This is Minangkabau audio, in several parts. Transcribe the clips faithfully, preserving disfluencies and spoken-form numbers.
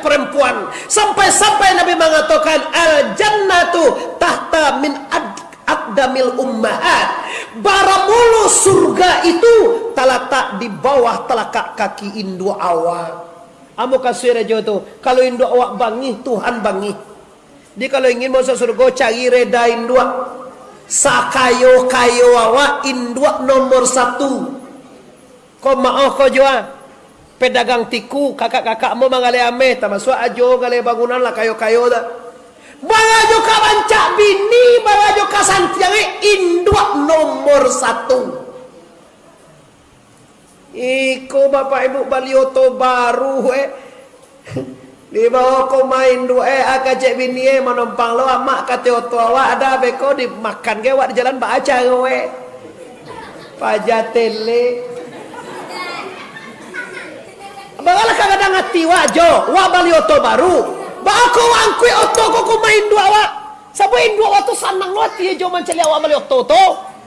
perempuan. Sampai-sampai Nabi mangatokan, "Al-jannatu tahta min ad-, aqdamil ummahat." Baramulu surga itu talatak di bawah talapak kaki induak awak. Ambo kasuik rajo tu, kalau induak awak bangih, Tuhan bangih. Jadi kalau ingin masuk surga, cari reda induak. Sakayo-kayo awak, induak nomor satu. Ko maoh ko jua. Pedagang tiku, kakak-kakak ambo manggaleh ameh, tamasuak ajo galeh bangunan lah kayo-kayo tu. Barajo ka rancak bini, barajo ka santiang, eh, induak nomor satu. Iko bapak ibu bali oto baru, eh. Dibawa ko main duo, eh, ah, kecek bini, eh, manompang lo amak, kato oto awak, ado beko dimakan ge awak di jalan, baa caro, eh. Paja tele. Baa lah ka gadang ati wak jo, wak bali oto baru. Baa ko wak angkuik oto ko, ko main duo awak. Sabab induak awak tu sanang lo ati jo mancaliak awak bali oto tu.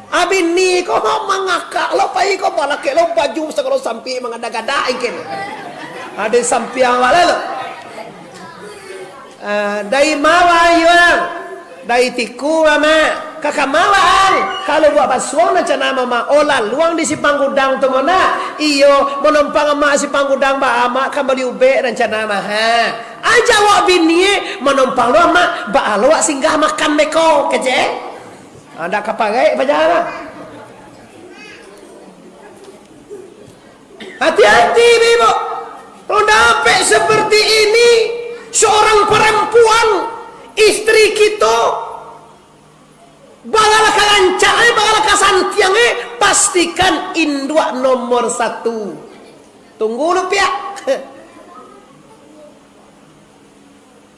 Ah, bini ko mangakak lo, pai ko balakek lo, baju sagalo sampik mangada-gada ingkin. Ado sampiang awak lai lo. Ah, dari ma wak ayuang? Dari tiku, Amak. Ka kama wak ang? Kalau buek basuang rancana Amak, oh, laluang di Simpang Gudang tu mah nak? Iyo, manompang Amak Simpang Gudang, baa Amak ka bali ubek rancana Amak, ha. Ah, jawab bini, eh, manompang lo Amak, baa lo wak singgah makan beko, kecek. Ah, ndak ka parek paja lah. Hati-hati, Ibu. Kalau dapek seperti ini, seorang perempuan, istri kito, baa lah ka rancak, eh, baa lah ka santiang, eh, pastikan induak nomor satu. Tunggu lu, piak.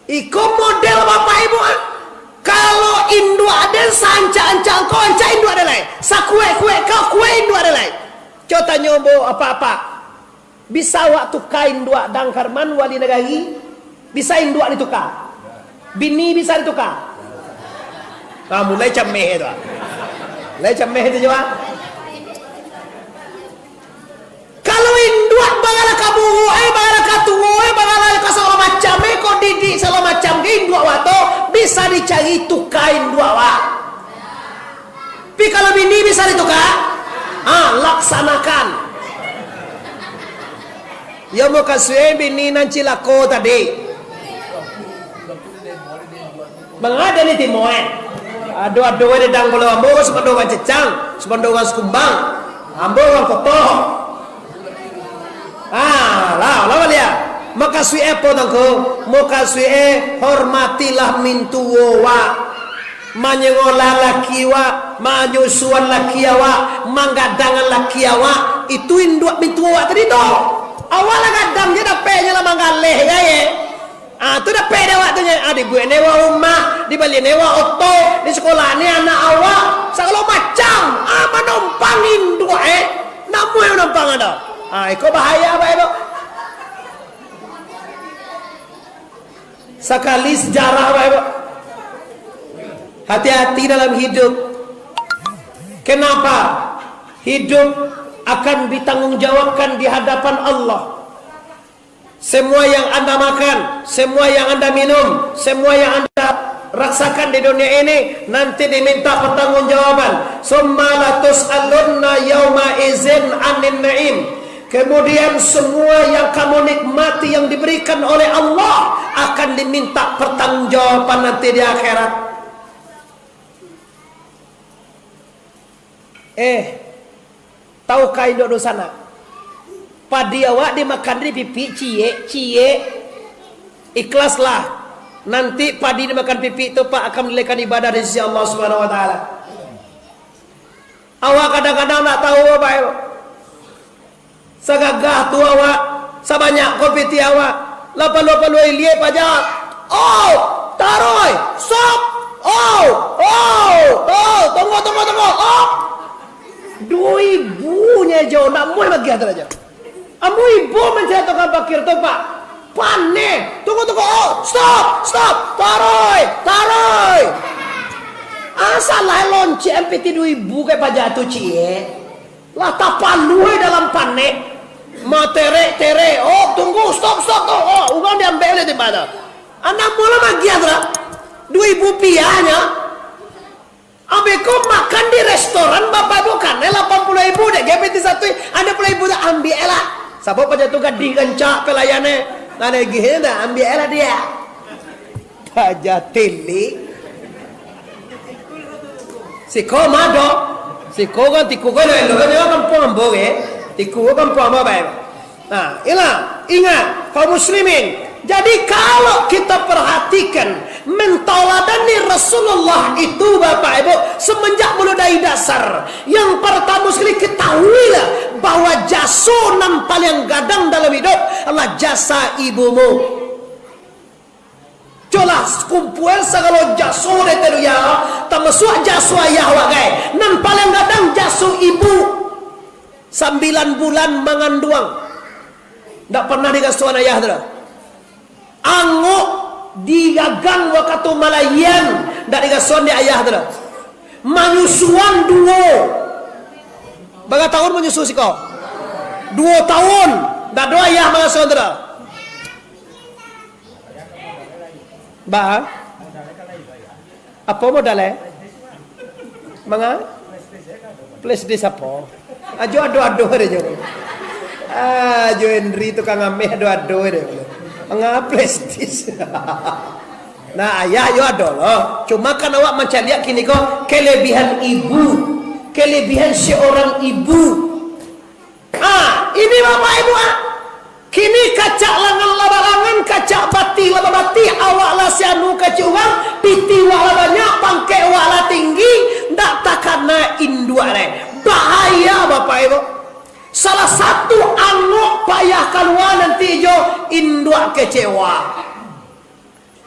Iko model bapak ibu, ah. Kalau induak den saancak-ancak kau, ancak induak den lai. Sakuek-kuek kau, kuek induak den lai. Cubo tanyo ambo apak-apak. Bisa awak tuka induak Dang Karman, wali nagari? Bisa induak dituka? Bini bisa dituka? Ah, mulai cameh tu, ah. Mulai cameh tu juo, ah. Kalau induak baa lah ka buruak, eh, baa lah ka tuo, eh, baa lah ka sagalo macam, eh, kau didik sagalo macam, ge induak awak tu, bisa dicari tuka induak awak. Tapi kalau bini bisa dituka, ha, laksanakan. Yo, mukasuik bini nan cilako tadi. Manga den ni timo, eh. Ado-ado, eh, dedang pulo ambo, sapando urang Cacang, sapando urang Sikumbang. Ambo urang Koto. Ah, lah, lah baliak. Mukasuik apo tu, Angku? Mukasuik, eh, hormatilah mintuo wak. Manyengolah laki wak, manyusuan laki awak, manggadangan laki awak. Itu induak mintuo wak tadi tu. Awak lah gadang je dapeknyo lah manggaleh, ya, ye. Ah, tu dapek dek awak tu nyo. Ah, dibuek nyewa rumah, dibali nyewa oto, di sekolah ni anak awak, sagalo macam. Ah, manompang induak, eh. Namuah manompang ado. Ah, iko bahaya, Bapak Ibu. Sakali sejarah, Bapak Ibu. Hati-hati dalam hidup. Kenapa? Hidup akan ditanggungjawabkan di hadapan Allah. Semua yang Anda makan, semua yang Anda minum, semua yang Anda rasakan di dunia ini, nanti diminta pertanggungjawaban. "Tsumma latus'alunna yauma idzin 'anin na'im." Kemudian semua yang kamu nikmati yang diberikan oleh Allah akan diminta pertanggungjawaban nanti di akhirat. Eh, tahukah induak dunsanak? Padi awak dimakan di pipik, ciek, ciek. Ikhlaslah. Nanti padi dimakan pipik tu, Pak, akan menilaikan ibadah di sisi Allah Subhanahu wa Ta'ala. Awak kadang-kadang ndak tahu, Bapak Ibu. Sagagah tu awak, sabanyak ko pitih awak, lah paluah-paluah ilia paja. Oh, taruih, stop. Oh, oh, oh, tunggu, tunggu, tunggu. Oh. Duo ribu nyo jo, ndak muah bagiah tu aja. Ambo ibo mancari tukang parkir tu, Pak. Paneh. Tunggu, tunggu. Oh, stop, stop. Taruih, taruih. Asalah loncek pitih duo ribu ka paja tu, ciek. Lah tapaluah dalam paneh. Materek-terek. Oh, tunggu, stop, stop, stop. Oh, urang diambiak uleh. Anak mula magiah tu lah. Duo ribu piahnyo. Ambo ko makan di restoran, Bapak Ibu, kanai lapan puluah ribu dek G P T satu, anam puluah ribu tu ambiak lah. Sabab paja tu gadih gancak pelayan eh. Nah, lagi dah ambiak lah dia. Paja tilik. Siko mado. Siko kan tiku kan elok-elok kan kampuang ambo ke. Tiku kan kampuang ambo bae. Nah, inilah, ingat, kaum muslimin. Jadi, kalau kita perhatikan, mentauladani Rasulullah itu, Bapak Ibu, semenjak mula dari dasar, yang pertama sekali, ketahuilah bahwa jaso nan paling gadang dalam hidup adalah jasa ibumu. Colah kumpuan sagalo jaso dari dunia, tamasuak jaso ayah awak gai. Nan paling gadang jaso ibu. Sambilan bulan manganduang. Ndak pernah digasoan ayah tu doh. Angok digagang wakatu malahian, ndak digasoan dek ayah tu doh. Manyusuan duo. Bara taun manyusu siko? Duo taun. Ndak ado ayah mangasuan tu doh. Ba? Apo modal, eh? Manga? Flash disk apo? Ajo ado-ado aja nyo. Ajo Henry tukang ameh ado-ado aja. Manga flash disk? Nah, ayah yo ado lo. Cuma kan awak mancaliak kini ko kelebihan ibu. Kelebihan seorang ibu. Ah, ini Bapak Ibu, ah. Kini kacak langan lah balangan, kacak batih lah babatih, awak lah sianu kacik urang, pitih wak lah banyak, pangkek wak lah tinggi, ndak takana induak lai. Bahaya, Bapak Ibu. Salah satu angok payah kalua nanti jo induak kecewa.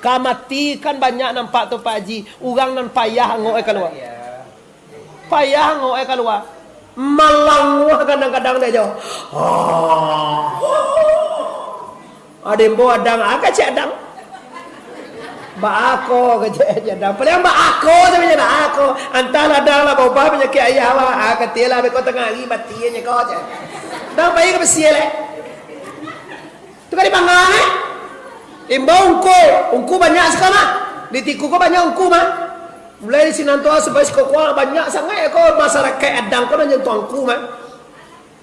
Ka mati kan banyak nampak tu, Pak Haji. Urang nan payah angok e kalua. Payah angok e kalua. Malanguah kadang-kadang dek jo. Ah. Ado ambo adang, ah, kecek adang. Baa ko kecek adang. Paling baa ko sajo je baa ko. Antahlah adang lah baubah panyakik ayah lah. Ah, katilah beko tangah ari mati nyo ko je. Adang pai ka basiah leh. Tu kan di Pangang, eh? Imbau ungku, ungku banyak siko mah. Di Tiku ko banyak ungku mah. Mulai di sinan tu sampai siko ko banyak sangaik ko masarakaik adang ko nan nyentuh ungku mah.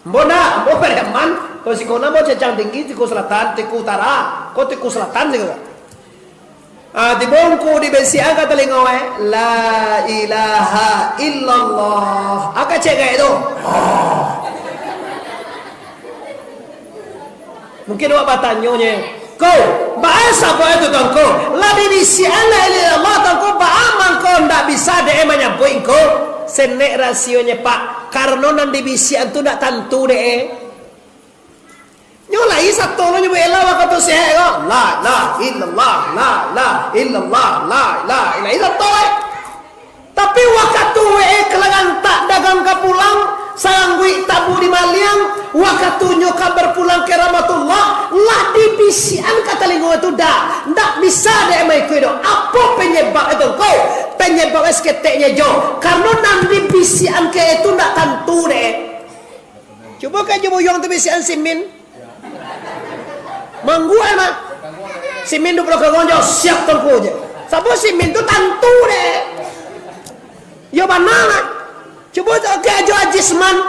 Ambo ndak, ambo Pariaman. Ko siko nan ambo Cacang Tinggi, Tiku Selatan, Tiku Utara, ko Tiku Selatan siko. Ah, tibo ungku dibisiakan ka talingo, eh, "La ilaha illallah." Aka cek kayak itu. Mungkin awak batanyo nye, "Ko, baa sabab itu, Tuanku? Lah dibisiakan la ilaha illallah, Tuanku, baa mangko ndak bisa dek manyabuik ko?" Senek rasionyo, Pak, karano nan dibisiakan tu ndak tantu dek. Nyo lai sato lo nyo baelah wakatu sehat ko. La ilaha illallah, la ilaha illallah, la ilaha illallah. Lai sato, eh. Tapi wakatu we ka lagantak dagang ka pulang, sarangguik tabu di maliang, wakatu nyo ka berpulang ka rahmatullah, lah dibisiakan ka talingo tu dah. Ndak bisa dek maikui doh. Apo penyebab itu ko? Penyebab saketek nyo jo. Karano nan dibisiakan ka itu ndak tantu dek. Cubo ka jo buyuang tu bisiakan simin. Mangguak mah. Simin duo puluah karung jo, siap Tuanku je. Sabab simin tu tantu dek. Yo bana mah. Cubo ka jo Ajisman.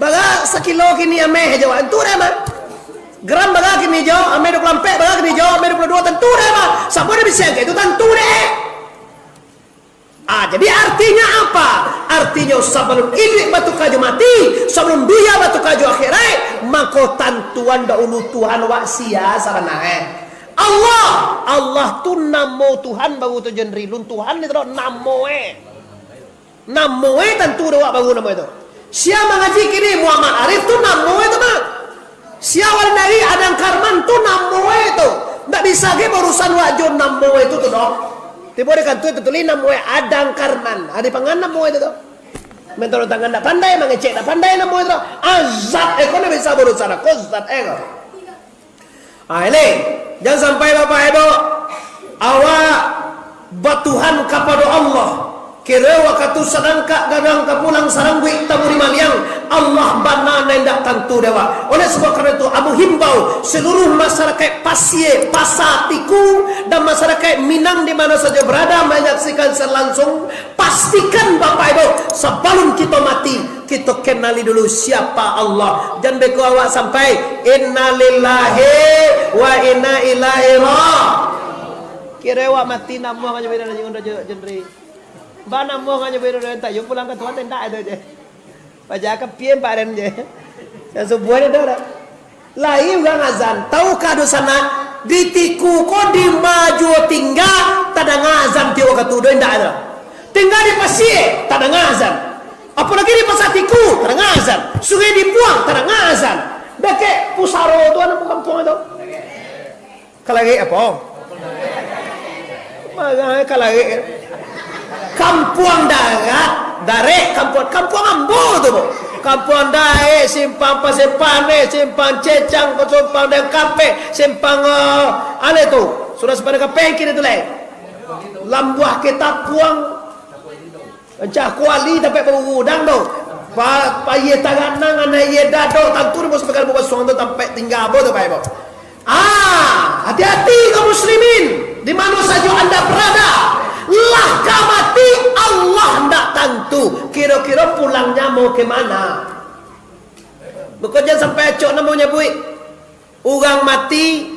Bara sakilo kini ameh jo, tantu dek mah. Gram bara kini jo, ameh duo puluah ampek, bara kini jo, ameh duo puluah duo, tantu dek mah. Sabab dibisiakan itu tantu dek. Ah, jadi artinya apa? Artinya sabalun iduik batuka jo mati, sabalun dunia batuka jo akhiraik, mako tantuan dahulu Tuhan wak sia sabananyo. Allah, Allah tu namo Tuhan, baru tu jo rilun Tuhan itu namo e. Namo e tantu dek awak baru namo itu. Sia mangaji kini Muhammad Arif tu namo e tu mah. Sia wali nagari Adang Karman tu namo e tu. Ndak bisa ge baurusan wak jo namo e tu tu doh. Tibo di kantua tatulih namo e Adang Karman. Ado pangan namo e tu tu. Main turun tangan ndak pandai, mangecek ndak pandai namo e tu tu. Azat e ko ndak bisa baurusan, ko zat e ko. Ah, ini, jan sampai Bapak Ibu, awak batuhan kapado Allah, Kiro wakatu sadangkak gadang ka pulang sarangguik taburi maliang, Allah bana nan indak tantu dek awak. Oleh sebab karano itu, ambo himbau seluruh masyarakaik Pasie, Pasa Tiku, dan masyarakaik Minang di mano sajo berada manyaksikan siaran langsung, pastikan Bapak Ibu, sabalun kito mati, kito kenali dulu siapa Allah. Jan beko awak sampai, innalillahi wa inna ilaihi ra-, Kiro awak mati namuah kanyo beda jo, jo, jo, jo. Ba namuah kanyo beda jo, tak yo pulang ka Tuhan, indak ado je. Paja ka piem paren je. Yang subuah ni dah. Lai urang azan, tahu ka dosa nak? Di Tiku ko di Majuo tingga, tadanga azan tiok wakatu, doh indak ado. Tingga di Pasie, tadanga azan. Apolagi di Pasa Tiku, tadanga azan. Sungai Dipuang, tadanga azan. Dakek Pusaro tu, anu kampuang tu. Kalarek apo? Marah kalarek. Kampuang Darat, Darek, kampuang, kampuang ambo tu, Bu. Kampuang Daek, Simpang Pasir Paneh, Simpang Cecang, Simpang Dengkapek, Simpang, eh, ale tu. Sudah Simpang Dengkapek kini tu lai. Lambuah Ketapuang. Ancah kuali tampek bagugudang tu. Pa, pa iye taganang, anak iye dado, tantu di musim kalibu basuang tu tampek tingga abo tu, Bapak Ibu. Ah, hati-hati kaum muslimin, di mano sajo anda berada. Lah ka mati, Allah ndak tantu. Kiro-kiro pulangnya mau ke mana? Bukan jan sampai acok namo nyabuik. Urang mati,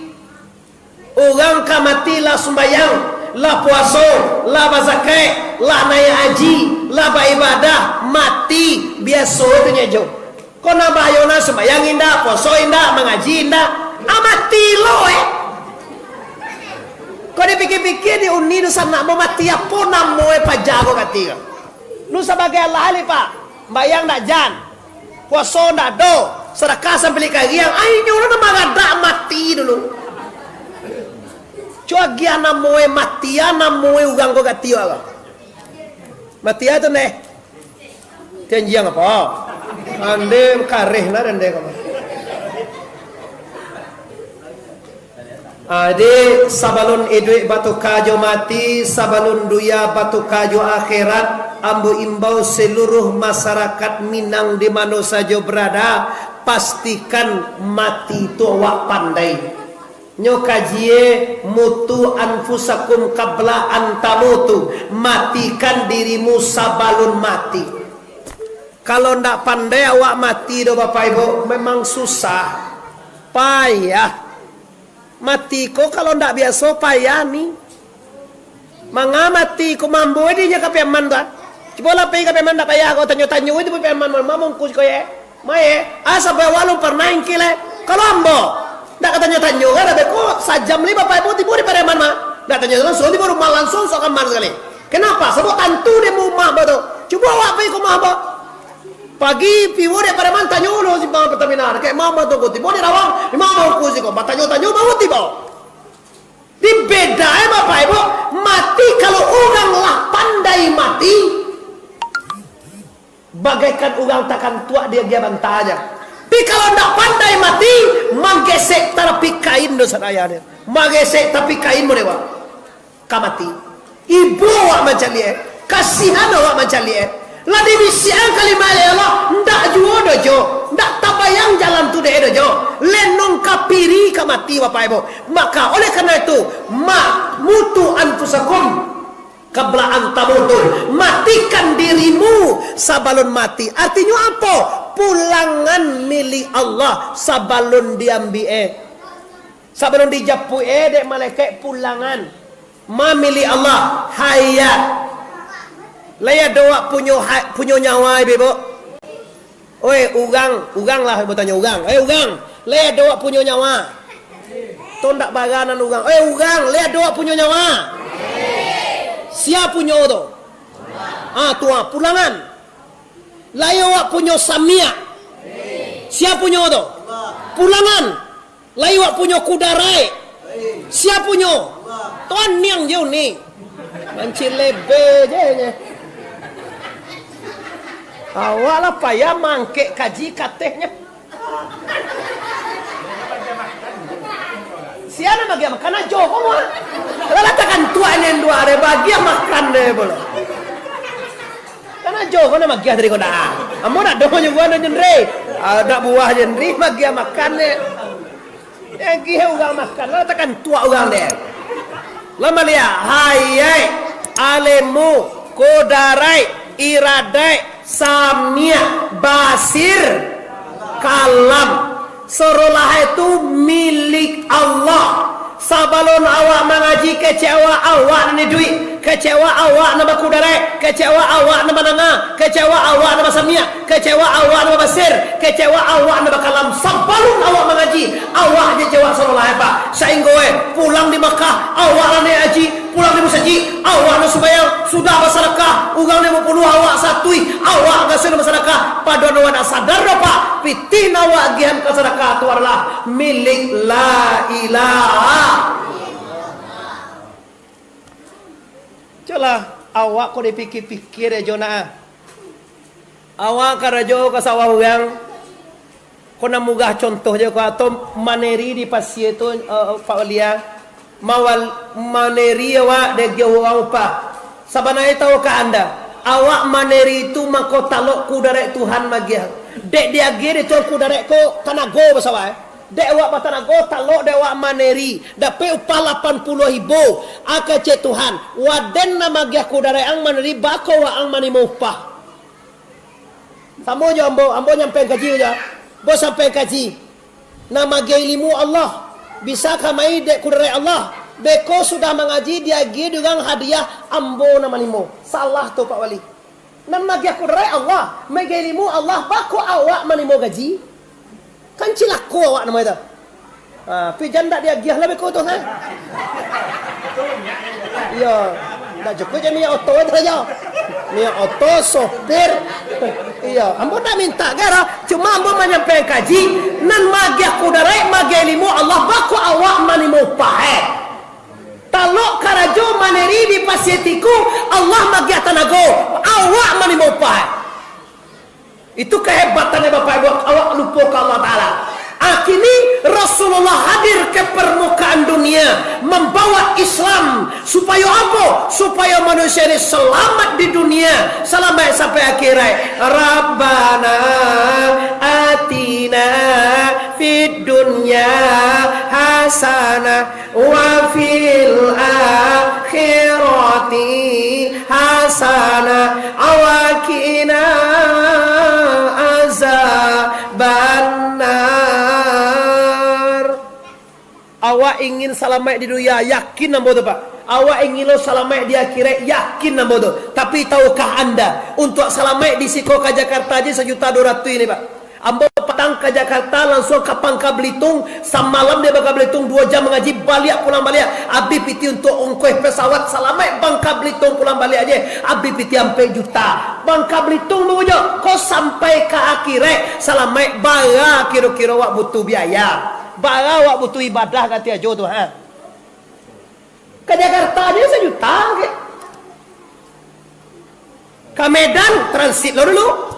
urang ka mati lah sumbayang, lah puaso, lah bazakaik, lah naiak haji, lah baibadah, mati, biaso tu nyo jo. Ko nan bahayo nan sumbayang indak, puaso indak, mangaji indak, ah, mati lo, eh. Ko dipikia-pikia di uni dunsanak, mau mati apo namo, eh, paja ko kati ko. Lu sabagai alah-alah, Pak, bayang ndak jan. Puaso ndak ado, sadakah sampilik kariang, ainyo lah nan maradak mati dulu. Cubo agiah namoe mati, a namoe urang ko gati awak ko. Mati a tu neh. Tianjiang apo? Ande kareh lah dende ko. Jadi, sabalun iduik batuka jo mati, sabalun dunia batuka jo akhirat, ambo imbau seluruh masyarakat Minang di mano sajo berada, pastikan mati tu awak pandai. Nyo kajie, mutu anfusakum qabla an tamutu, matikan dirimu sabalun mati. Kalau ndak pandai awak mati do, Bapak Ibu, memang susah, payah. Mati ko kalau ndak biaso payah ni. Manga mati ko, mambo dinyo ka Piaman tu, ah. Cubolah pai ka Piaman, ndak payah ko, tanyo-tanyo itu Piaman, ma mungkus ko ye. Ma ye, asa bawa lu pernah ingkil, eh. Kalau ambo, ndak ka tanyo-tanyo, kan, abeh ko sajam lai Bapak Ibu tibo di Piaman, ma. Ndak tanyo langsung, tibo rumah langsung, sok kamar sakali. Kenapa? Sabab tantu di rumah ambo tu. Cubo awak pai ka rumah ambo. Pagi, tibo di Piaman, tanyo dulu simpang Pertamina. Dakek ma ambo tu ko, tibo di Rawang, di ma mungkus ko. Batanyo-tanyo, baru tibo. Di beda, eh, Bapak Ibu, mati kalau urang lah pandai mati, bagaikan urang takantuak di agia banta aja. Tapi kalau ndak pandai mati, manggesek tarapik kain do sadaya ni. Manggesek tarapik kain mo dewa. Ka mati. Ibo awak mancaliak, eh. Kasihan awak mancaliak, eh. Lah dibisiakan kalimah Allah, ndak juo dojo, ndak tabayang jalan tu dek dojo. Lenong kapiri ka mati, Bapak Ibu. Maka, oleh karena itu, ma-, mutu anfusakum qabla an tamutu. Matikan dirimu sabalun mati. Artinyo apo? Pulangan milik Allah sabalun diambiak, eh. Sabalun dijapuik, eh, dek malaikat pulangan. Ma milik Allah, hayat. Lai ado awak punyo ha-, punyo nyawa, Ibu? Oi, urang, urang lah, Ibu tanyo urang. Eh, urang, lai ado awak punyo nyawa? Tu ndak baranan urang. Eh, urang, lai ado awak punyo nyawa? Sia punyo tu? Ah, tu, ah, pulangan. Lai awak punyo samiak? Sia punyo tu? Pulangan. Lai awak punyo kudarai? Sia punyo? Tuan niang je ni. Mancilebe je nye. Awak lah payah mangkek kaji katehnyo. Sia nan bagian makan ajo ko mah. Lah lah takan tuak ni dua hari bagian makan deh pulo. Ajo ko nan magiah tadi ko dah. Ambo nak doh nyuguah dah jendri. Ah, nak buah jendri magiah makan deh. Yang kih urang makan lah takantuak urang deh. Lah maliah, hayai, alemu, kodaraik, iradaik, samiak, basir, kalam. Sorolah itu milik Allah. Sabalun awak mangaji, kecek awak, awak nan iduik, kecek awak, awak nan bakudaraik, kecek awak, awak nan mandanga, kecek awak, awak nan basamiak, kecek awak, awak nan babasir, kecek awak, awak nan bakalam. Sabalun awak mangaji, awak je jawab sorolah, Pak. Sainggo, eh, pulang di Makkah, awak lah naiak haji, pulang di musajik, awak nan sumbayang, sudah basadakah, urang limo puluah, awak satuih, awak gasan basadakah, pado awak ndak sadar doh, Pak, pitih nan awak agiahan ka sadakah tu adalah milik la ilaha. Colah, awak ko dipikia-pikia dek jo nak. Awak karajo ka sawah urang, ko nan murah contoh je ko, atau maneri di pasia tu, eh, Pak Walia, mawal-, maneri awak diagiah urang upah. Sabananyo tahukah anda, awak maneri tu mangko talok kudaraik Tuhan magiah. Dek diagiah dek Tuhan kudaraik ko tanago basawah, eh. Dek awak batanago, talok dek awak maneri, dapek upah lapan puluah ribu. Aka cek Tuhan, waden nan magiah kudaraik ang maneri, bako awak ang manimo upah. Samo jo ambo, ambo nyampaian kaji jo. Ambo sampaian kaji. Nan magiah ilimu Allah, bisa ka mai dek kudaraik Allah. Beko sudah mangaji, diagiah di urang hadiah, ambo nan manimo. Salah tu, Pak Wali. Nan magiah kudaraik Allah, magiah ilimu Allah, bako awak manimo gaji. Kan cilako awak namo itu. Ha, tapi jan ndak diagiah lah beko tu, ha? Iyo. Ndak cukuik je minyak oto tu sajo. Minyak oto, sopir. Iyo, ambo ndak minta gara, cuma ambo manyampaian kaji, nan magiah kudaraik, magiah ilimu Allah, bako awak manimo upah, eh. Talok karajo maneri di pasia tiku, Allah magiah tanago, awak manimo upah, eh. Itu kehebatannya, Bapak Ibu, awak lupo ka Allah Ta'ala. Akini Rasulullah hadir ke permukaan dunia, mambawa Islam. Supayo apo? Supayo manusia ini salamat di dunia, salamaik sampai akhirat. Rabbana atina fid dunya hasanah wa fil akhirati hasanah wa qina azabannar. Awak ingin salamaik di dunia, yakin ambo tu, Pak. Awak ingin lo salamaik di akhirat, yakin ambo tu. Tapi tahukah anda, untuak salamaik di siko ka Jakarta aja sajuta duo ratuih ni, Pak. Ambo patang ka Jakarta, lansuang ka Bangka Belitung, samalam di Bangka Belitung, duo jam mangaji, baliak pulang baliak, abih pitih untuak ongkoh pesawat, salamaik Bangka Belitung pulang baliak aja, abih pitih ampek juta. Bangka Belitung tu jo, ko sampai ka akhirat, salamaik bara kiro-kiro awak butuh biaya. Bara awak butuh ibadah kati ajo tu, ha. Ka Jakarta aja sajuta, oke. Ka Medan, transit lo dulu.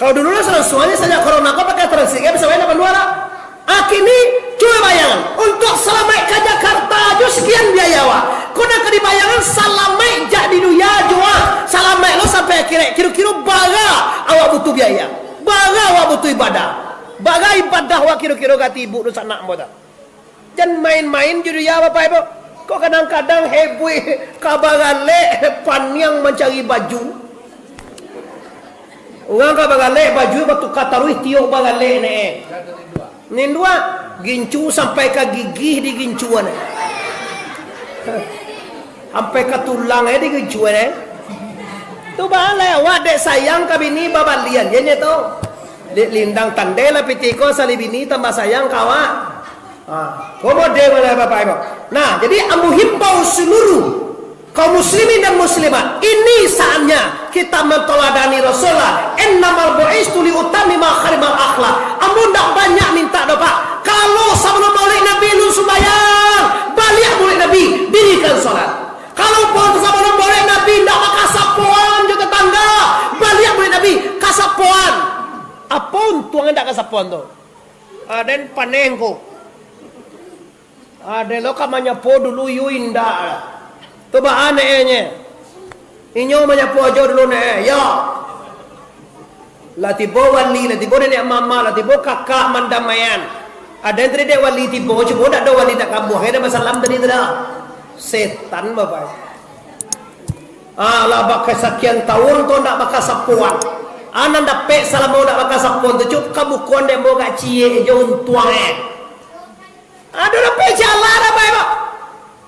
Kalau dulu lah, salangsuang aja sajak corona ko pakai transit, kan bisa bayar lapan dua lah. Akini, cubo bayangkan, untuak salamaik ka Jakarta ajo sakian biaya awak. Ko nan ka dibayangkan, salamaik jak di dunia ajo, ah. Salamaik lo sampai akhirat, kiro-kiro bara awak butuh biaya. Bara awak butuh ibadah. Bara ibadah awak kiro-kiro kati ibu tu sanak ambo tu. Jan main-main jo dunia, Bapak Ibu. Kok kadang-kadang hebuih ka Bagalek, paniang mancari baju. Urang ka Bagalek, baju batuka taruih tiok Bagalek ne. Ninduak, gincu sampai ka gigih di gincuan. Sampai ka tulang eh di gincuan eh. Tu baa lai awak dek sayang ka bini babalian je nyo tu. Dek lindang tandai lah pitih ko sali bini tambah sayang ka awak. Ha, ko model mah lah, Bapak Ibu. Nah, jadi ambo himbau seluruh kaum muslimin dan muslimat, ini saatnya kita mentauladani Rasulullah. Innamal bu'istu li utammima makarimal akhlak. Ambo ndak banyak minta doh, Pak. Kalau sabalum Maulid Nabi lu sumbayang, baliak Maulid Nabi, dirikan salat. Kalau pun sabalum Maulid Nabi ndak bakasapoan jo tetangga, baliak Maulid Nabi, kasapoan. Apo untuang ndak kasapoan tu? Aden paneh ko. Aden lo ka manyapo dulu, yu indak lah. Tu baa ne e nye. Inyo manyapo ajo dulu ne e. Yo. Lah tibo wali, lah tibo niniak mamak, lah tibo kakak mandamaian. Ado nan tadi dek wali tibo, cubo dak ado wali tak kambuah, dah basalam tadi tu dah. Setan, Bapak. Ah, lah bakasakian taun tu ndak bakasapoan. Ah, nan dapek salamo ndak bakasapoan tu, cuk, kabukoan dek ambo agak ciek jo untuang, eh. Ado dapek ciek alah dah, Bapak.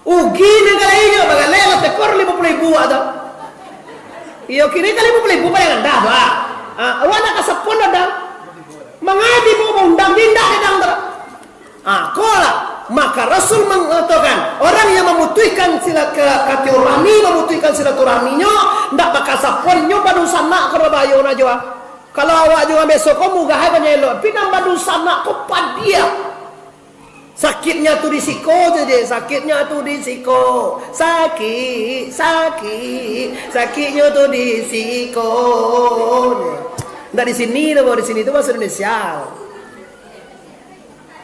Ugi nan ka lai nyo, bagaleh lah tekor limo puluah ribu awak tu. Iyo, kini ka limo puluah ribu paling randah tu, ah. Ah, awak nak kasapoan dah, dang. Mangai tibo baundang, indak dek dang tu. Ah, ko lah. Maka Rasul mangatokan, orang yang mamutuihkan sila-, ka-, katurahmi, mamutuihkan silaturahminyo, ndak bakasapoan, nyo badunsanak ko babayo na jo, ah. Kalau awak jo urang biaso ko murah ai, banyak elok, tapi nan badunsanak ko padiah. Sakiknyo tu di siko sajo, sakiknyo tu di siko. Sakik, sakik, sakiknyo tu di siko. Ndak di sini tu, di sini tu bahaso Indonesia.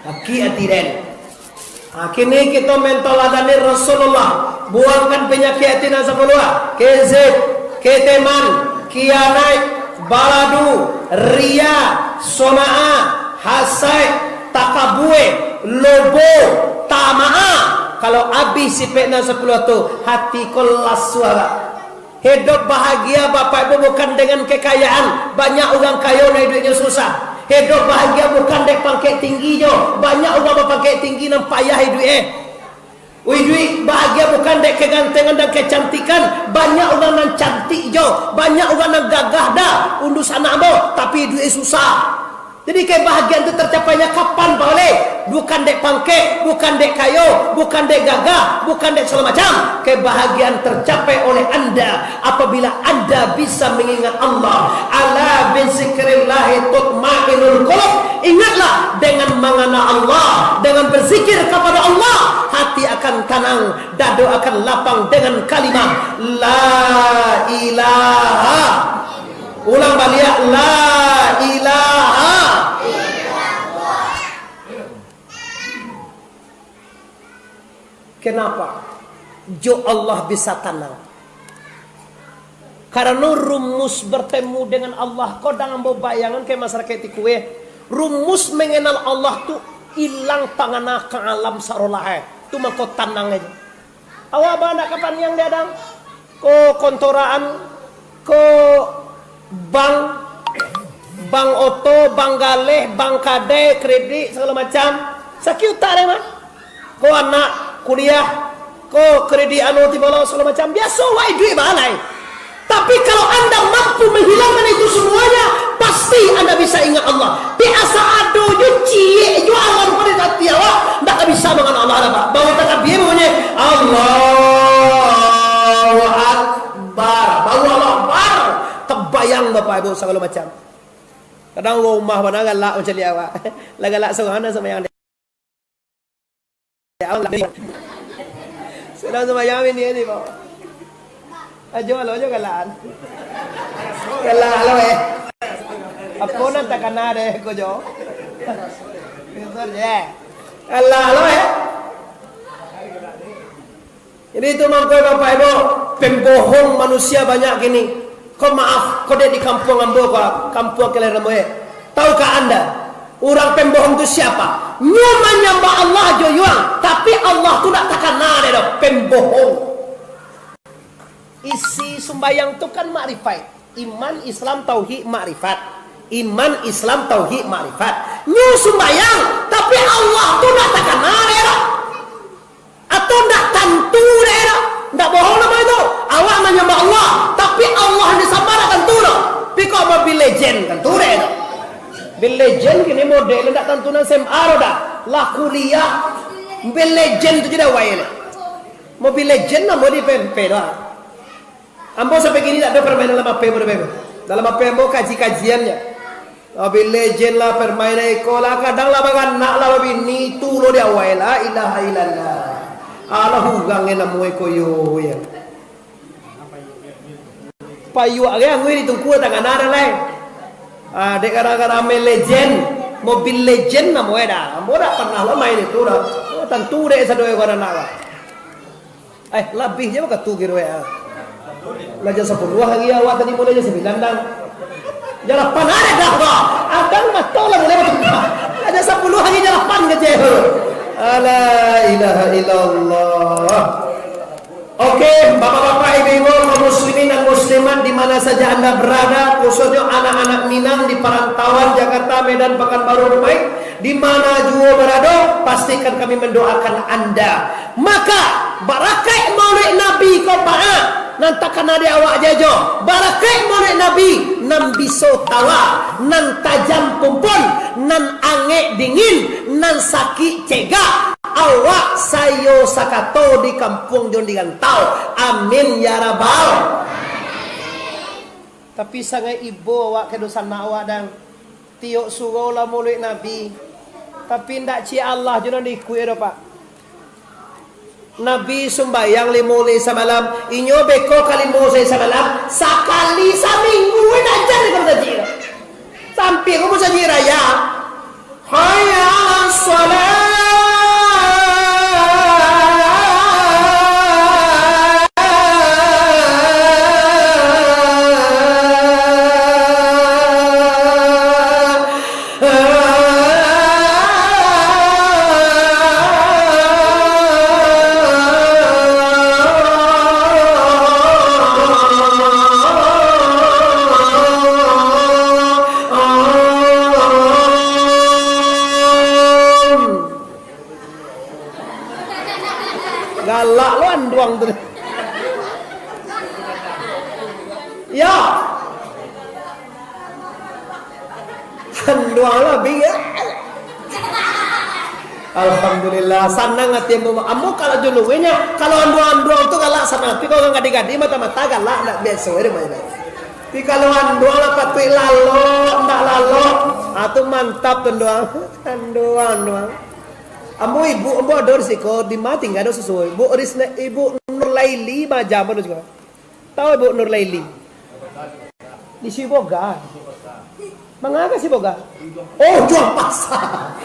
Sakik ati den. Ha, kini kito mentaladani Rasulullah. Buangkan panyakik ati nan sapuluah. Kezib, keteman, kianaik, baladu, riya, somaah, hasaik, takabue, lobo, tamaah. Kalau abih sipek nan sapuluah tu, hati ko lasuah, Pak. Hidup bahagia, Bapak Ibu, bukan dengan kekayaan. Banyak urang kayo nan iduiknyo susah. Hidup bahagia bukan dek pangkek tinggi jo. Banyak urang bapangkek tinggi nan payah iduik, eh. Iduik bahagia bukan dek kegantengan dan kecantikan. Banyak urang nan cantik jo. Banyak urang nan gagah dah, undusanak ambo, tapi iduik susah. Jadi, kebahagiaan tu tercapainya kapan, Pak Oleh? Bukan dek pangkek, bukan dek kayo, bukan dek gagah, bukan dek segala macam. Kebahagiaan tercapai oleh Anda apabila Anda bisa mengingat Allah. Ala bizikrillahi tatmainnul qulub. Ingatlah, dengan mangana Allah, dengan berzikir kepada Allah, hati akan tanang, dado akan lapang dengan kalimah la ilaha. Ulang baliak, la ilaha. Kenapa? Jo Allah bisa tanang. Karano rumus bertemu dengan Allah ko dang ambo bayangan ka masyarakat ti kueh. Rumus mengenal Allah tu ilang pangana ka alam sarolah, eh. Tu mangko tanang aja. Awak ba nak ka paniang di adang, ko kontoraan, ko bank, bank oto, bank galeh, bank kadai, kredit, sagalo macam. Sakik utak deh, mah. Ko anak kuliah, ko kredit anu ti balo, sagalo macam. Biaso wai duit balai. Tapi kalau Anda mampu menghilangkan itu semuanya, pasti Anda bisa ingat Allah. Di asa ado jo ciek jo alam pada hati awak, ndak ka bisa mangan Allah dah, Pak. Baru takabir bunyi, Allahu Akbar. Baru Allahu Akbar. Tebayang, Bapak Ibu, sagalo macam. Kadang urang rumah bana galak mancaliak awak. Lah galak surang dah sambayang. Sudah sumbayang bini ni, Pak. Ajo lo, ajo galaan. Galaan lo, eh. Apo nan takana deh, ko jo. Pintar je. Galaan lo, eh. Jadi itu mangko, Bapak Ibu, pembohong manusia banyak kini. Ko maaf, ko dek di kampuang ambo, ko kampuang kalian ambo, eh. Tahukah Anda, urang pembohong tu siapa? Nyo manyambah Allah jo yuang, tapi Allah tu ndak takana dek doh, pembohong. Isi sumbayang tu kan makrifat. Iman, Islam, tauhid, makrifat. Iman, Islam, tauhid, makrifat. Nyo sumbayang, tapi Allah tu ndak takana dek doh. Atau ndak tantu dek doh. Ndak bohong namo itu. Awak manyambah Allah, tapi Allah nan disambah ndak tantu doh. Pi kok Mobile Legend tantu dek doh. Mobile Legend kini model ndak tantu nan S M A doh dah. Lah kuliah, Mobile Legend tu je dah wai lah. Mobile Legend namo di P M P doh. Ambo sampai kini tak ado permainan dalam H P ambo, dalam H P ambo kaji-kajiannyo. Mobile Legend lah, permainan iko lah, kadang lah baranak lah, babini, tu lo di awai, la ilaha illallah. Alah, urang nan namo iko yo, ya. Payuak ge angui di tungku, tak kana dah lai. Ah, dek gara-gara main Legend, Mobile Legend namo e dah. Ambo dak pernah lah main itu dah. Oh, tantu dek sado e baranak lah. Eh, labiah je wakatu kiro, ah. Lah jam sapuluah hari awak tadi, mulai jam sambilan dah. Jalapan ada dah, bah. Abang mato lah mulai batumbah. Ada sapuluah hari jalapan ka cewek. Ala ilaha illallah. Oke, bapak-bapak, ibu-ibu, kaum muslimin dan muslimat di mana saja Anda berada, khususnya anak-anak Minang di perantauan Jakarta, Medan, Pekanbaru, Dumai, di mana juo berada, pastikan kami mendoakan Anda. Maka, barakaik Maulid Nabi ko, Pak, nan takana di awak jajo, barakaik Maulid Nabi, nan biso tawa, nan tajam pumpun, nan angek dingin, nan sakik cegak, awak sayo sakato di kampuang jo di rantau. Amin ya rabbal. Tapi sangaik ibo awak ka dunsanak awak, dang. Tiok surau lah Maulid Nabi. Tapi ndak ciek Allah jo nan diikuik doh, Pak. Nabi sumbayang limo ulih samalam, inyo beko ka limo ulih samalam, sakali saminggu, eh, nak jan di masajik. Sampai ko masajik raya. Hayya 'alas shalah. Galak lo anduang tu. Ya. Anduang lah, Bing, ya. Alhamdulillah, sanang ati ambo. Ambo kalau jo luruihnyo, kalau anduang-anduang tu galak sanang, tapi kalau urang gadih-gadih, mata-mata galak, ndak biaso je main. Tapi kalau anduang lah patuik lalok, ndak lalok, ah, tu mantap tu anduang. Anduang, anduang. Ambo ibu, ambo ado di siko, di ma tingga ado susu. Ibu Risna, Ibu Nurlaili, macam mano juga. Tahu Ibu Nurlaili? Di Siboga. Manga ka Siboga? Oh, Juang Pasar.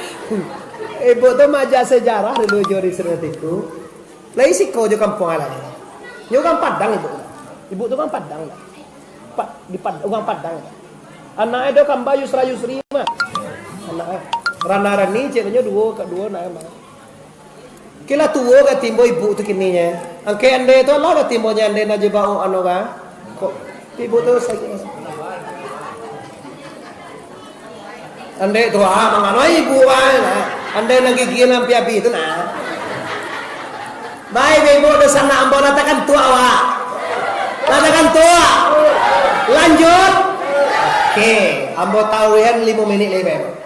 Ibu tu maaja sejarah dulu jo di Seringan Tiku. Lai siko jo kampuang lai. Nyo urang Padang ibu. Ibu tu urang Padang. Pa-, di Pad-, urang Padang. Anak e do kamba Yusra Yusri mah. Anak e. Rana Rani, cik nyo duo, ka duo anak e mah. Kila tuo ka timbo ibu tu kini nyo. Angke ande tu lah ka timbo nyo ande nak jebak anu ka. Kok ibu tu sakik. Ande tu ah, mangano ibu ah, nah. Ande nak gigi lampi abih tu nah. Baik, ibu tu sanak ambo lah takan tuak awak. Lah takan tuak. Lanjut. Oke, ambo tahu kan limo minik lai, baik.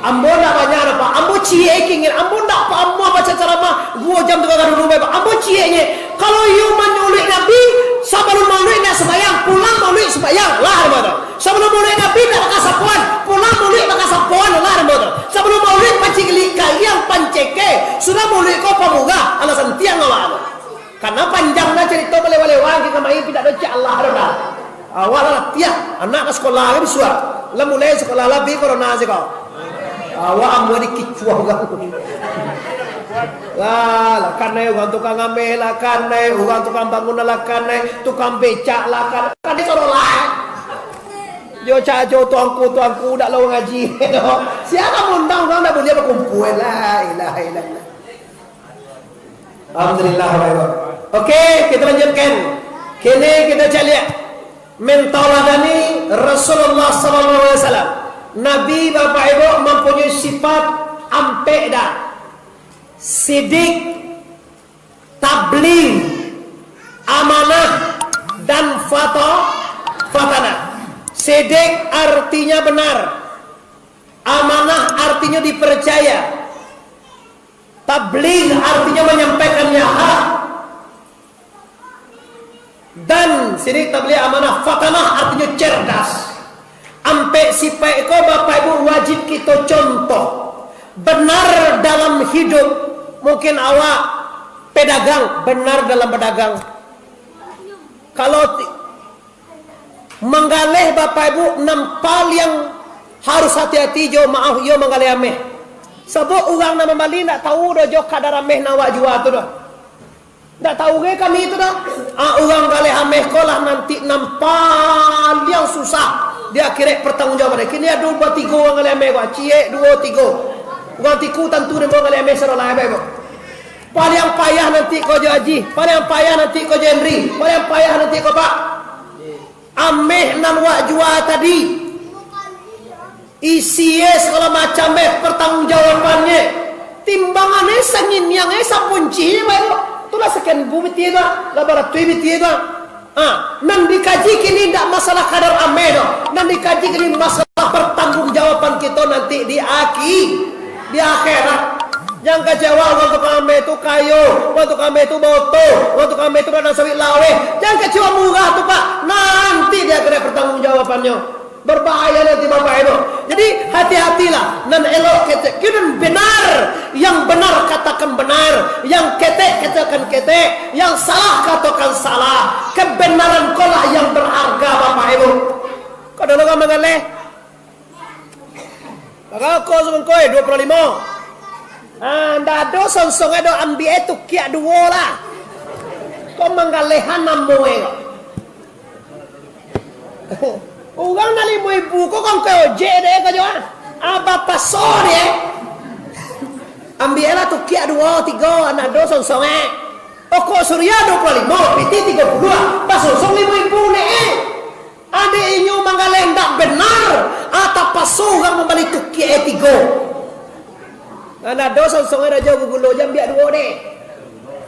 Ambo ndak banyak doh, Pak. Ambo ciek kingin. Ambo ndak paham baca ceramah duo jam tu ka dulu, Pak. Ambo cieknyo, kalau iyo maulid Nabi, sabalun maulid ndak sumbayang, pulang maulid sumbayang, lah ambo tu. Sabalun maulid Nabi ndak bakasapoan, pulang maulid bakasapoan, lah ambo tu. Sabalun maulid pancik kariang panceke, sudah maulid ko pamurah, alah santiang awak tu. Karano panjang nah carito balewang-lewang, kito main pindah do cak Allah do dah. Awak lah latiah, anak ka sekolah ka bisuak. Lah mulai sekolah lah bi corona siko. Awak amuah dikicuah urang. Lah, lah kanai urang tukang ameh, lah kanai urang tukang bangunan, lah kanai tukang becak, lah kanai, kanai sorolah. Yo caco tuangku-tuangku dak lawa ngaji. Sia ka mundang urang dak buliah bakumpua. La ilaha illallah. Alhamdulillah, Bapak Ibu. Oke, kita lanjutkan. Kini kita caliak mentauladani Rasulullah sallallahu alaihi wasallam. Nabi, Bapak Ibu, mempunyai sifat ampek dah. Sidik, tabligh, amanah, dan fata-, fatanah. Sidik artinya benar. Amanah artinya dipercaya. Tabligh artinya menyampaikannya hak. Dan sini tabligh amanah, fatanah artinya cerdas. Ampek sifat ko, Bapak Ibu, wajib kita contoh. Benar dalam hidup, mungkin awak pedagang, benar dalam berdagang. Kalau ti-, manggaleh, Bapak Ibu, nan paliang harus hati-hati jo, maaf, iyo manggaleh ameh. Sabab urang nan mambali ndak tahu doh jo kadar ameh nan awak jua tu doh. Ndak tahu ge kami tu doh. Ah, urang galeh ameh ko lah nanti nan paliang susah. Di akhirat pertanggungjawaban. Kini ado batigo urang ngalih ameh ko. Ciek, duo, tigo. Urang tiku tantu namo ngalih ameh saro lai ameh ko. Paliang payah nanti ko jo Haji. Paliang payah nanti ko jo Henry. Paliang payah nanti ko, Pak. Ameh nan wak jua tadi. Isie sagalo macam, eh, pertanggungjawabannyo. Timbangannyo sanginiang, eh, sapuncihnyo, Pak, tu. Itulah sakian ribu bitie tu, ah. Lah baratuih bitie tu, ah. Ha, nan dikaji kini ndak masalah kadar ameh doh. Nan dikaji kini masalah pertanggungjawaban kito nanti di aki-, di akhirat. Jan kecewa, urang tukang ameh tu kayo, urang tukang ameh tu baoto, urang tukang ameh tu badan sawit laweh. Jan kecewa murah tu, Pak. Nanti di akhirat pertanggungjawabannyo. Berbahaya nanti, Bapak Ibu. Jadi, hati-hatilah. Nan elok ketek, kini nan benar. Yang benar katakan benar. Yang ketek katakan ketek. Yang salah katakan salah. Kebenaran ko lah yang berharga, Bapak Ibu. Ko dulu kan mangaleh. Barako sumangkoi, duo puluah limo. Ah, ndak ado sonsong ado, ambiak tukiak duo lah. Ko manggalehan namo e ko. Urang nan limo ribu ko kan ka ojek dek ko jo, ah. Abah paso dek. Ambiak lah tukiak duo, tigo, ndak ado sonsong e. Okok Surya duo puluah limo, pitih tigo puluah, basonsong limo ribu dek e. Andai inyo manggaleh ndak benar, ah, tapaso urang mambali tukiak e tigo. Nan ado sonsong e rajo gugulo, jan ambiak duo deh.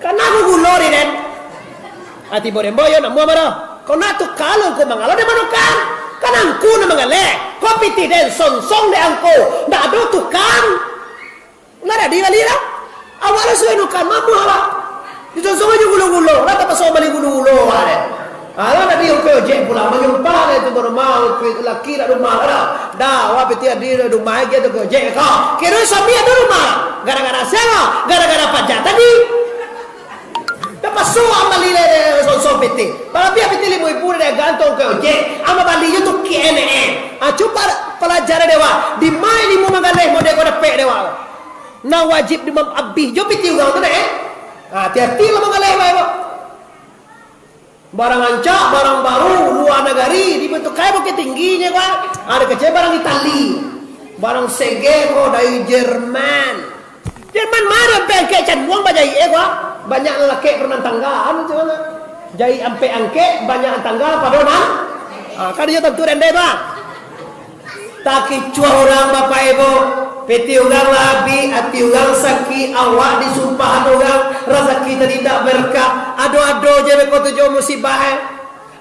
Kana gugulo deh, den. Ah, tibo den, boyo, nak mua maro. Kau nak tukang lo, kau mangalo den manukang. Kan angku nan manggaleh. Kau pitih den, sonsong dek angku. Ndak ado tukang. Lah dadi bali lah. Awak lah suai nukang, mamuah awak. Disonsong ajo gulo-gulo, lah tapaso bali gulo-gulo awak deh. Alah dadi ongkoi ojek pulang, manyumpah deh tu barumah, laki dak rumah lah. Dah, awak pitih adi rumah aja tu ojek ko. Kiro suami ado rumah. Gara-gara sia? Gara-gara paja tadi. Tapaso awak bali deh, deh, sonsong pitih. Palabiah pitih limo ribu deh, gantung ongkoi ojek. Ama bali jo tukiak e. Ah, cubo palajaran dek awak. Di ma ilmu manggaleh model ko dapek dek awak. Nah, wajib di mam-, abih jo pitih urang tu, nak, eh? Ha, hati-hati lah manggaleh, Bapak Ibu. Barang rancak, barang baru, lua nagari, dibantuak kai Bukik Tinggi nyo, Pak. Ado kecek barang Itali. Barang sege ko dari Jerman. Jerman ma nan angkek canduang bajaik, eh, ko? Banyak lalaki parumahan tangga, anu, cam mano? Jaik ampek angkek, banyak tangga pado nan. Ha, kan iyo tantu dendai, Pak. Takicuah urang, Bapak Ibu. Pitih urang lah abih, ati urang sakik, awak disumpahan urang, razaki tadi indak berkah. Ado-ado je beko tu jo musibah, eh.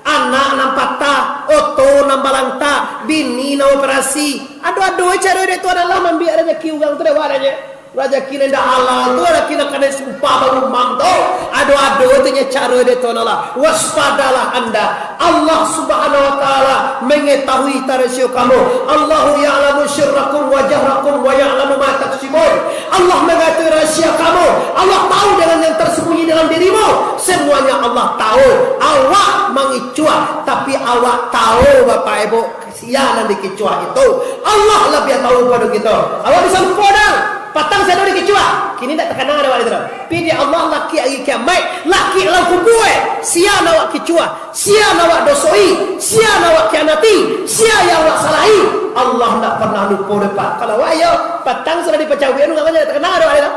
Anak nan patah, oto nan balantak, bini nan operasi. Ado-ado caro dek Tuhan Allah mambiak razaki urang tu dek awak nyo. Razaki nan indak halal tu, razaki nan kanai sumpah barumam tu. Ado-ado tu nyo caro dek Tuhan Allah. Waspadalah anda. Allah Subhanahu wa Ta'ala mengetahui tarasio kamu. Allahu ya'lamu sirrakum wa jahrakum wa ya'lamu ma taksibun. Allah mengetahui rahasia kamu. Allah tahu dengan yang tersembunyi dalam dirimu. Semuanya Allah tahu. Awak mangicuah, tapi awak tahu, Bapak Ibu, sia nan dikicuah itu. Allah labiah tahu pado kito. Awak bisa lupo dah. Patang sia nan dikicuah. Kini ndak takana dek awak itu dah. Pi di Allah laki ari kiamaik, laki alam kubua. Sia nan awak kicuah, sia nan awak dosoi, sia nan awak kianati, sia yang awak salahi. Allah ndak pernah lupo dek, Pak. Kalau awak iyo, patang sudah dipacauik, anu ndak takana dek awak itu.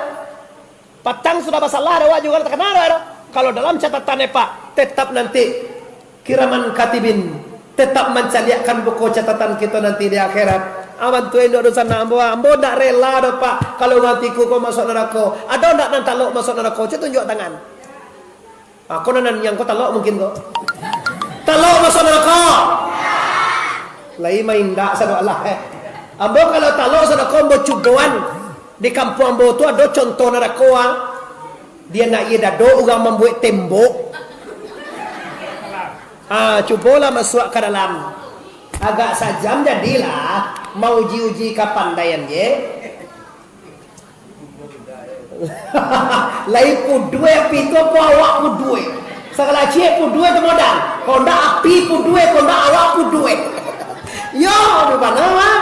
Patang sudah basalah, ado awak juo takana, ado, ado. Kalau dalam catatan, eh, Pak, tetap nanti kiraman katibin tetap mancaliakkan buku catatan kito nanti di akhirat. Aman tu indok dosa nak ambo, ambo ndak rela doh, Pak, kalau urang tiku ko masuk narako. Ado ndak nan talok masuk narako? Cubo tunjuak tangan. Ako nan, nan yang ko talok mungkin ko. Talok masuk narako. Lai main dak sadok lah, eh. Ambo kalau talok sadok ko ambo cuboan. Di kampuang ambo tu ado contoh narako, ah. Dia nak iya dado urang mambuek tembok. Ah, cubolah masuak ka dalam. Agak sajam jadilah, mauji-uji kapandaian je. Lai puduai api tu apo awak puduai? Sagalo ciek puduai tu modal. Kondak api puduai, kondak awak puduai. Yo, di mano, ah?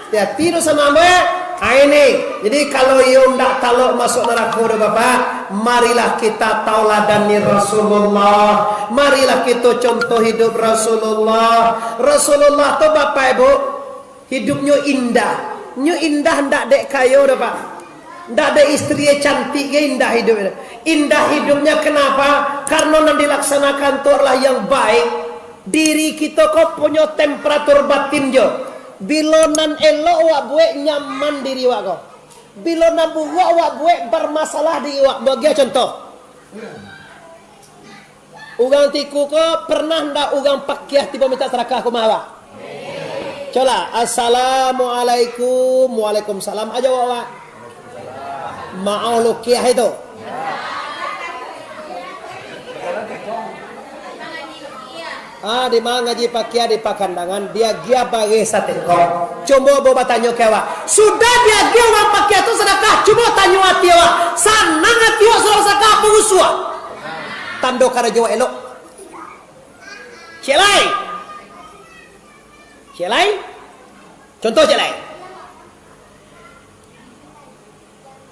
Hati-hati tu samo ambo, eh. Ah, ini. Jadi, kalau iyo ndak talok masuk narako doh, Bapak, Marilah kita tauladani Rasulullah. Marilah kita contoh hidup Rasulullah. Rasulullah tu, Bapak Ibu, hidupnyo indah. Nyo indah ndak dek kayo doh, Pak. Ndak dek istri cantik ge indah hidupnyo. Indah hidupnyo kenapa? Karena nan dilaksanakan tu adalah yang baik. Diri kito ko punyo temperatur batin jo. Bilo nan elok awak buek, nyaman diri awak ko. Bilo nan buruak awak buek, bermasalah diri awak. Bagian contoh. Urang tiku ko pernah ndak urang pakiah tibo minta sadakah ka rumah awak? Colah, "Assalamualaikum." "Waalaikumsalam," aja awak. Maoh lukiah itu. Ah, di ma ngaji pakiah di pakandangan, diagiah bareh satengkok. Cubo ambo batanyo ka awak, sudah diagiah urang pakiah tu sadakah, cubo tanyo ati awak, sanang ati awak sudah sadakah apo rusuah? Tando karajo awak elok. Ciek lai. Ciek lai. Contoh ciek lai.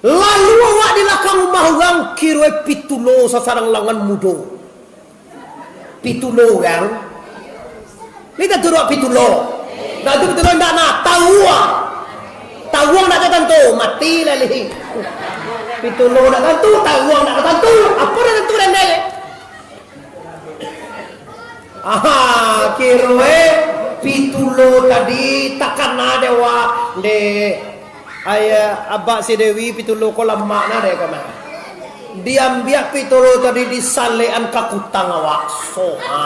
Lalu awak di lakang rumah urang, kironyo pitulo sasarang langan mudo. Pitulo urang. Ni tantu awak pitulo. Ndak tu pitulo ndak nah, tawuang. Tawuang ndak tantu, mati lah lih. Pitulo ndak tantu, tawuang ndak tantu. Apo ndak tantu dendai? Aha, kironyo pitulo tadi takana dek awak, dek. Ayah abak si Dewi, pitulo ko lamak nah dek kami. Diambiak pitulo tadi, disalekan ka kutang awak. So, ha.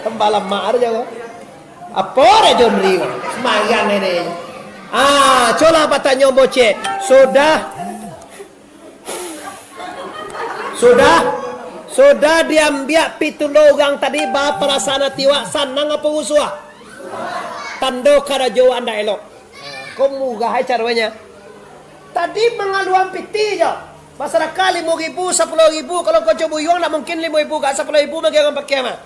Tambah lamak aja ko. Apo dek Jonri ko? Sembahyang ini. Ah, colah batanyo bocek. Sudah. Sudah, sudah diambiak pitulo urang tadi, baa parasaan ati awak, sanang apo rusuah? Tando karajo awak ndak elok. Ko murah ai caronyo. Tadi mangaluan pitih jo. Basadakah limo ribu, sapuluah ribu, kalau kau cubo buyuang, ndak mungkin limo ribu ka sapuluah ribu bagi urang pakiah mah.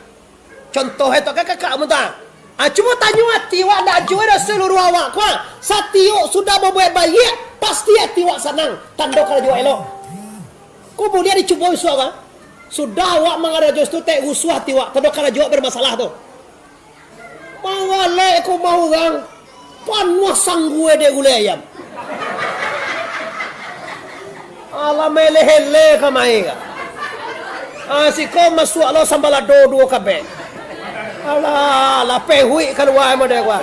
Contoh e tu, kakak mun tu, ah. Ah, cubo tanyo ati awak, ndak juo doh saluruah awak ko, ah. Satiok sudah babuek baiak, pasti ati awak sanang, tando karajo awak elok. Ko buliah dicubo isuak, ah. Sudah awak mangarajo situ, tek rusuah ati awak, tando karajo awak bermasalah tu. Mawalek ko mah urang. Panuah sanggue dek gulai ayam. Alah, maeleh-eleh ka mai ka. Ah, siko masuak lo sambalado duo kabek. Alah, lapeh huik kalua model ko.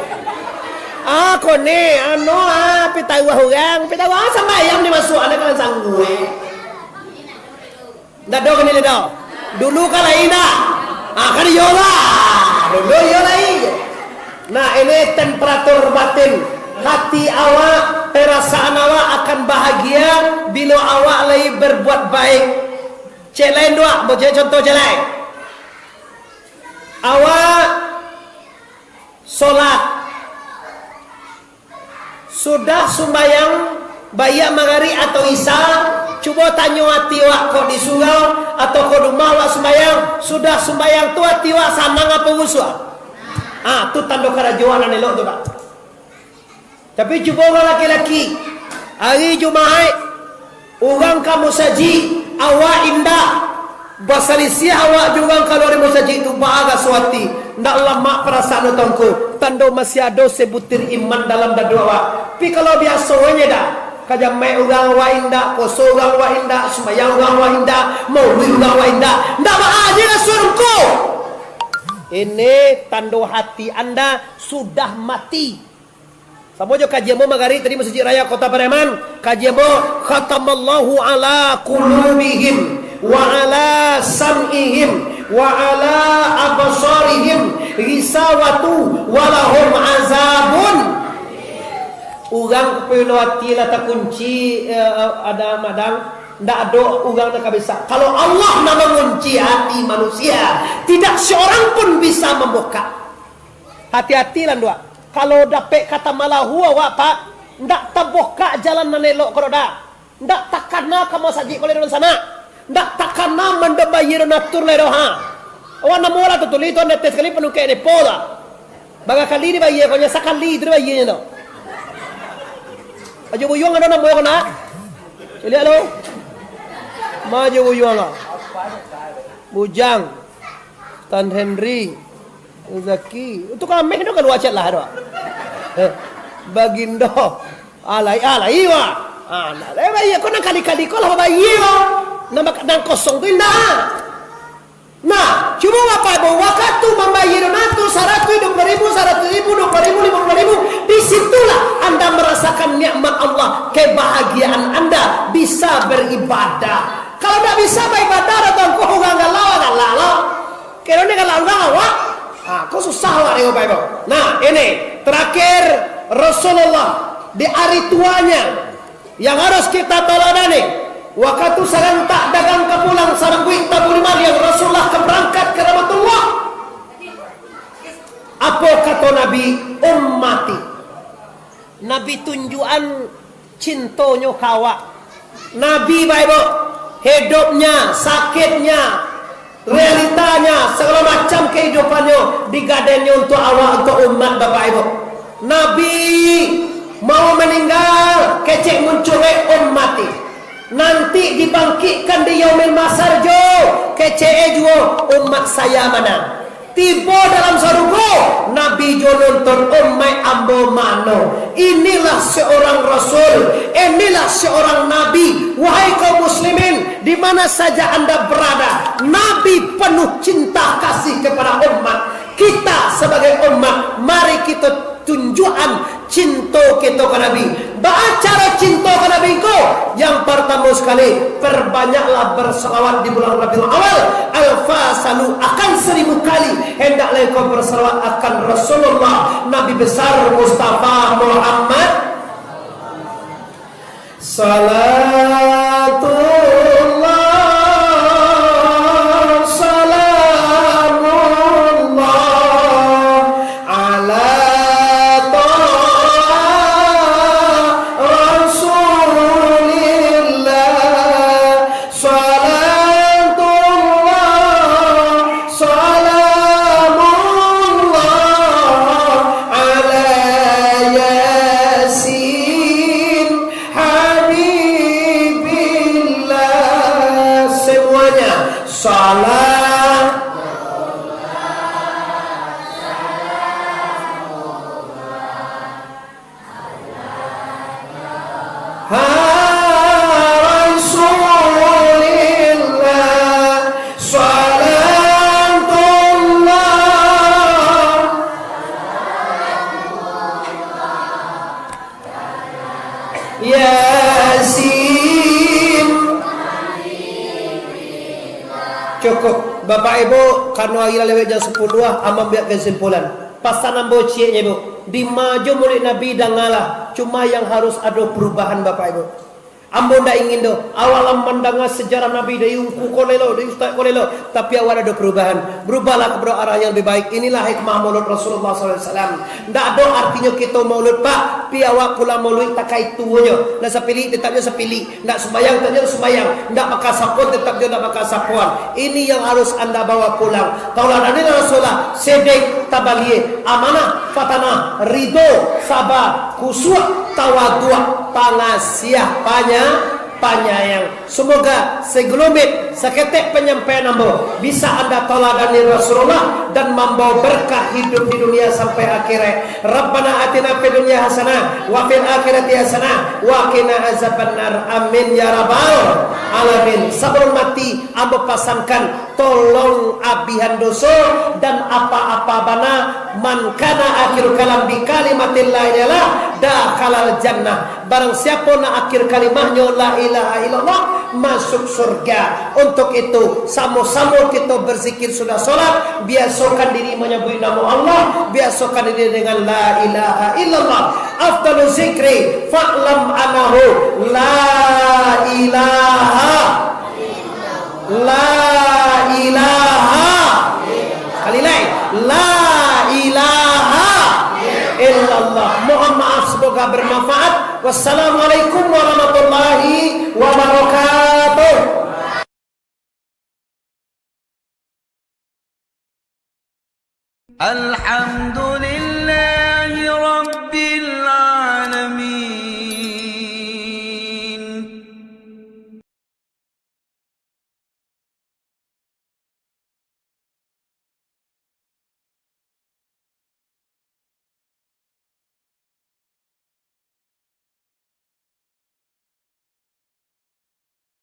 Ah, ko ni, anu, ah, pitaruah urang, pitaruah, ah, sambayang dimasuak, alah, kan sanggue. Ndak ado kini lidah. Dulu kan lain dah. Ah, kan iyo lah. Dulu iyo lain. Nah, ini temperatur batin. Hati awak, perasaan awak akan bahagia bilo awak lai berbuat baik. Cek lain duo, buat contoh cek lain. Awak solat. Sudah sumbayang, baiak Magarib atau Isya, cubo tanyo ati awak, kok di surau atau kok di rumah awak sumbayang, sudah sumbayang tu ati awak sanang apo rusuah? Ah, tu tando karajo awak nan elok tu, Pak. Tapi cubo urang laki-laki, hari Jumaik, urang ka musajik, awak indak. Basalisiah awak jo urang kalua di musajik tu, baa raso ati, ndak lamak parasaan tu, Tuangku. Tando masih ado sabutir iman dalam dado awak. Tapi kalau biaso aja dah, ka jamaik urang awak indak, puaso urang awak indak, sumbayang urang awak indak, maulid urang awak indak, ndak baa aja raso, Tuangku. Ini tando hati anda sudah mati. Samo jo kaji ambo Magarib tadi Masjid Raya Kota Pariaman, kaji ambo, "Khatamallahu ala qulubihim, wa ala sam'ihim, wa ala absarihim, ghisawatu, wa lahum azabun." Urang kapalo ati lah takunci, eh, adang-adang, ndak ado urang nan ka bisa. Kalau Allah nan mangunci ati manusia, tidak seorang pun bisa mambukak. Hati-hati lah, nduak. Kalau dapek kata malahu awak, Pak, ndak tabukak jalan nan elok ko doh, dah. Ndak takana ka masajik ko lai dunsanak. Ndak takana mandambai donatur lai doh, ha. Awak namo lah tatulih tu, anda tes sakali panukek depo lah. Barakali dibayia ko nyo, sakali tu dibayianyo tu. Ajo Buyuang ado namo ko nak? Liek lo. Maju Bujang lah. Bujang. Tan Henry. Zaki. Itu kameh tu kalua chat lah tu. Eh, Bagindo. Alai, alai, wah. Ah, nak, eh, baik, kau nak kali-kali kau lah baik, wah. Nang bak-, nang kosong tu indah. Nah, cubo Bapak Ibu, wakatu mambayia donat tu, saratuih dua puluh ribu, saratuih ribu, dua puluh ribu, lima puluh ribu, di situlah anda marasakan nikmat Allah, kebahagiaan anda bisa beribadah. Kalau ndak bisa baibadah, datang ko urang galau, galau lo. Kiro ni galau urang awak. Ah, ko susah awak ni, Bapak Ibu. Nah, ini terakhir Rasulullah di hari tuanya. Yang harus kita taladani, wakatu sarantak dagang ka pulang, sarangkuik tabu lima liang, Rasulullah ka barangkat ka Rahmatullah. Apo kato Nabi? Ummati. Nabi tunjuakan cintonyo ka awak. Nabi, Bapak Ibu, hidupnya, sakitnya, realitanya, sagalo macam kahidupannyo digadaiannyo untuak awak, untuak umat, Bapak Ibu. Nabi mau maningga, kecek muncul e ummati. Nanti dibangkikkan di Yaumil Mahsyar jo, kecek e juo umat saya mana. Tibo dalam sarugo, Nabi jo nonton, umaik ambo mano. Inilah seorang Rasul, inilah seorang Nabi. Wahai kaum muslimin, di mana saja anda berada, Nabi penuh cinta kasih kepada umat. Kita sebagai umat, mari kita tunjuakan cinto kito ka Nabi. Baa caro cinto ka Nabi ko? Yang partamo sakali, perbanyaklah bersalawat di bulan Rabiul Awal. Alfa salu, akan seribu kali hendaklah engkau bersalawat akan Rasulullah, Nabi besar Mustafa Muhammad. Salatullah, salamullah, ala taha Rasulillah, salamullah, ala Yasin Habibillah. Semuanya, salam. Ha, Rasulillah, salatullah. Yasin. Cukup. Bapak Ibu, karano ari lah lewat jam sapuluah, ambo ambiak kesimpulan. Pasan ambo cieknyo, Ibu, dima jo muluik Nabi dangalah, cuma yang harus ado perubahan, Bapak Ibu. Ambo ndak ingin doh, awak lah mandanga sejarah Nabi dari ungku ko lelo, dari ustaz ko lelo, tapi awak ado perubahan. Berubahlah kepada arah yang lebih baik. Inilah hikmah maulud Rasulullah sallallahu alaihi wasallam. Ndak ado artinyo kito maulud, Pak, pi awak pulang maulud takai tuonyo. Ndak sapilih, tetap jo sapilih. Ndak sumbayang, tetap jo sumbayang. Ndak bakasapuan, tetap jo ndak bakasapuan. Ini yang harus anda bawa pulang. Tauladanilah Rasulullah, siddiq, tabaligh, amanah, fatanah, ridho, saba, khusyuk, tawaduk, pangasiah, panya-, panyayang. Semoga segelumit, saketek penyampaian ambo bisa anda tauladani Rasulullah dan mambawa berkah hidup di dunia sampai akhirat. Rabbana atina fid dunya hasanah wa fil akhirati hasanah wa qina azabannar. Amin ya rabbal alamin. Sabalum mati, ambo pasankan, tolong abihan doso dan apa-apa bana, man kana akhiru kalam bi kalimatil la ilaha illallah dakhalal jannah. Barang siapo nan akhir kalimahnyo la ilaha illallah, masuk surga. Untuk itu, samo-samo kito berzikir sudah salat, biasokan diri manyabuik namo Allah, biasokan diri dengan la ilaha illallah. Afdalu zikri fa'lam annahu la ilaha La ilaha. Sekali lai. La ilaha illallah. Mohon maaf, semoga bermanfaat. Wassalamualaikum warahmatullahi wabarakatuh. Alhamdulillah.